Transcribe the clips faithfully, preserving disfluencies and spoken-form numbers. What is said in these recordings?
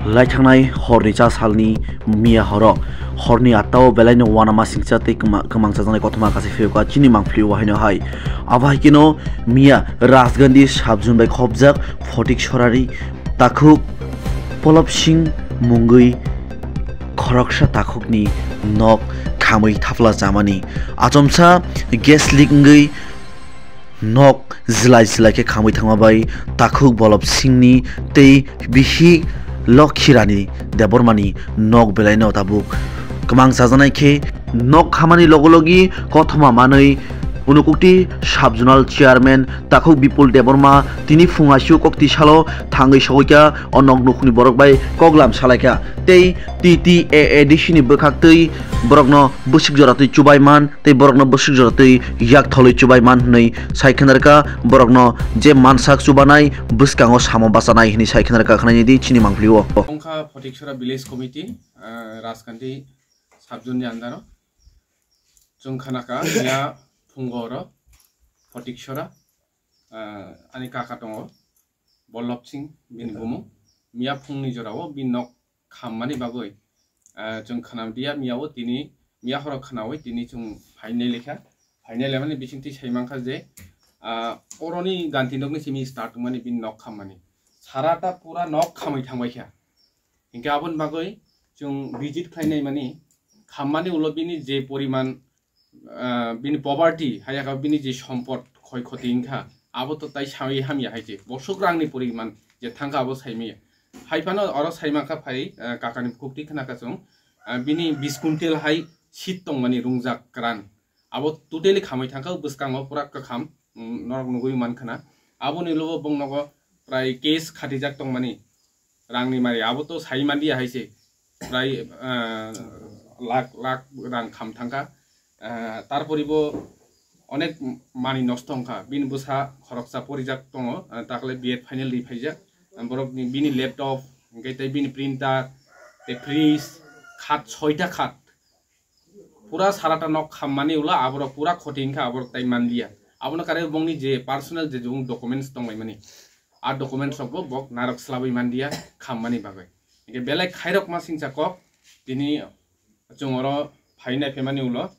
Laithangnai horni cha salni miya horo horni atta o belaino uanama singcha tei kwma-, kwmang chajaknai kothoma kaisa phiyokha chini mangpili o haino hai. Abo hai kheno miya Rajgandhi subzone bai khopjak Photik Sorari takhuk Polop Singh mungwi khoroksa takhukni nok khamwi thapla chamani. Achomsa gas leak wngwi nok jwlai jwlai khe khamwi thangma bai takhuk Bolop Singhni tei bihik Lokhi Rani Debbarmani nok belaino tabuk kwmang chajaknai khe nok khamani logo logi kothoma manwi Unukukti Sub Zonal Chairman takhuk Bipul Debbarma tini phung asio kokti salo thangwi sogoikha o nok nukhungni borok bai koklam salaikha tei T T A A D C ni bwkhaktwi borokno bwswk jora twi chubaiman tei borokno bwswk jora twi yak tholwi chubaiman hwnwi sai khwnarkha, borokno je mansak chubanai bwskango samo bachanai hwnwi sai khwnarkha khwnaini di chini mangpilio. Wngkha Photiksora Village Committee, ah, Rajkandi Subzone ni under o. Chwng khwnakha miya phungo oro Photiksora, ah, ani kaka tongo Bollob Singh bini bumung. Miya phungni jorao bini nok khammani bagwi, ah, chwng khwnam diya miya o tini, miya horo khwnawi tini chwng phainai lekha. Phainai lemani bisingtwi sai mankha je, ah, oroni ganti nokni simi start wngmani bini nok khammani. Sarata pura nok khamwi thangbaikha. Hinkhe aboni bagwi chwng visit khlainai mani khammani ulo bini je poriman, ah, bini poverty, hayakha bini je sompot khoi khoti wngkha, abo to tai sawi hamya hai se. Bosok rangni poriman je thangkha abo saimaya. Hai phano oro saimankha phai, ah, kakani bukhuk twi khwnakha chwng, ah, bini bis quintal hai seat tongmani rungjak kwran. Abo totally khamwi thangkha bwskango pura kwkham, mm, norok nugwi mankhana. Aboni ulo bo bongnogo prai case khatijak tongmani. Rangni mari abo to sai manliya hai se. Prai, ah, lakh lakh rang kham thangkha. Ah, tarpori bo onek mani nosto wngkha. Bini bwsa khoroksa porijak tongo, ah, takle B Ed final di phaijak. Ah, borokni bini laptop, hingke tei bini printer, tei fridge, khat, soita khat. Pura sarata nok khammani ulo aborok pura khoti wngkha, aborok tai manliya. Abono kare bongni je personal je jung documents tonglaimani, a documents rok bo bok narok slabai manliya khammani bagwi. Hingke belai khairok ma singcha kok tini chwng oro phainai phaimani ulo,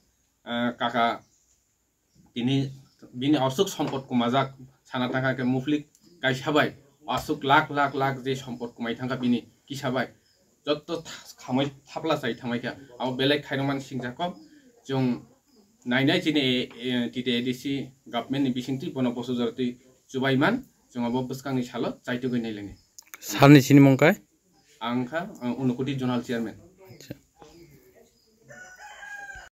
ah, kaka tini bini aswk sompot kwmajak sana thangkha khe muflik kaisa bai aswk lakh lakh lakh je sompot kwmai thangkha bini kisa bai jotto tha-, khamai thapla chai thangbai kha abo belai khairokmani singcha kok chwng nainai chini, e, e, T T A D C government ni bisingtwi bono boso jora twi chubaiman chwng abo bwskangni salo chaitugwi nailani. Salni chini mung kai? Ang kha, ang Unokoti Zonal Chairman.